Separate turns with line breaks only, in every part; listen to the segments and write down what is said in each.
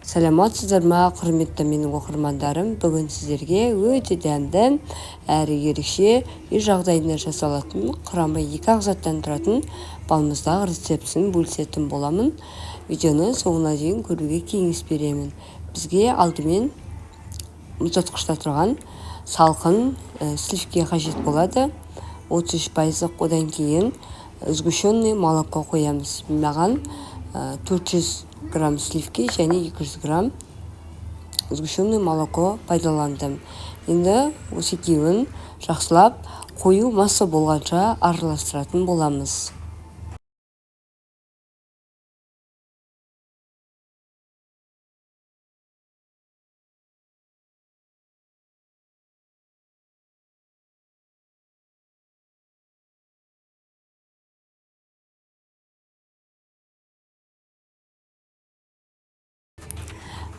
Саламатсыздар ма, құрметті менің оқырмандарым! Бүгін сіздерге өте дәмді әрі ерекше үй жағдайында жасалатын, құрамы екі-ақ заттан тұратын балмұздақ рецептісін бөлісетін боламын. Видеоны соңына дейін көруге кеңес беремін. Бізге алдымен мұздатқышта тұрған салқын сливки қажет болады. 33%-лық, одан кейін сгущенный молоко қоямыз. Маған 400 грамм сливки және 200 грамм сгущенный молоко пайдаландым. Енді осы екеуін жақсылап қою масса болғанша араластыратын боламыз.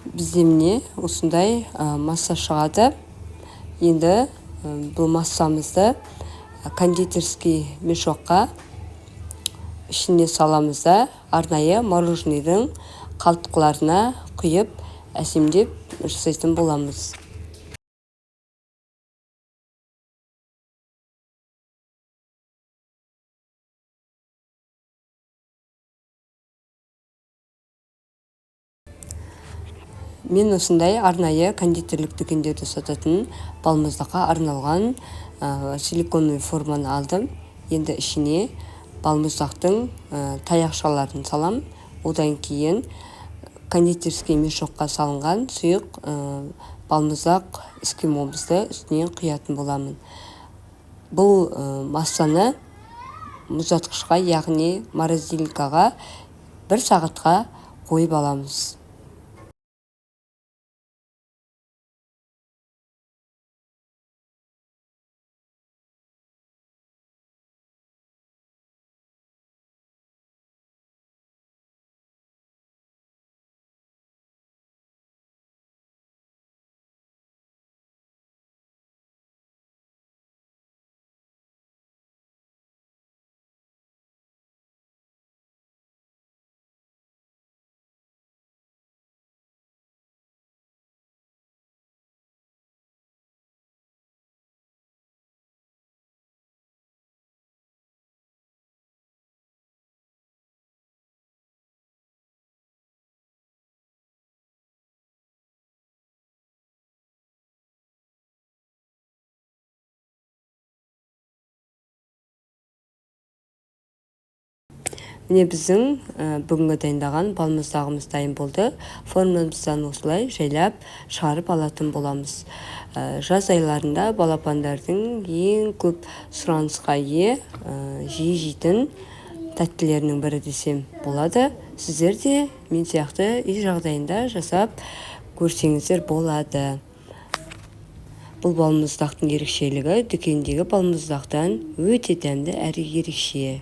Бізде міне осындай масса шығады. Енді бұл массамызды кондитерский мешокқа ішіне саламыз да, арнайы мороженыйдың қалтқыларына құйып, әсемдеп жасайтын боламыз. Мен осындай арнайы кондитерлік дүкендерде сататын балмұздаққа арналған силиконовый форманы алдым. Енді ішіне балмұздақтың таяқшаларын салам. Одан кейін кондитерский мешокқа салынған сұйық балмұздақ эскимомызды үстінен құятын боламын. Бұл массаны мұздатқышқа, яғни морозилкаға 1 сағатқа қойып аламыз. Міне біздің бүгінгі дайындаған балмұздағымыз дайын болды. Формамыздан осылай жайлап шығарып алатын боламыз. Жаз айларында балапандардың ең көп сұранысқа ие, жиі жейтін тәттілерінің бірі десем болады. Сіздер де мен сияқты үй жағдайында жасап көрсеңіздер болады. Бұл балмұздақтың ерекшелігі дүкендегі балмұздақтан өте дәмді әрі ерекше.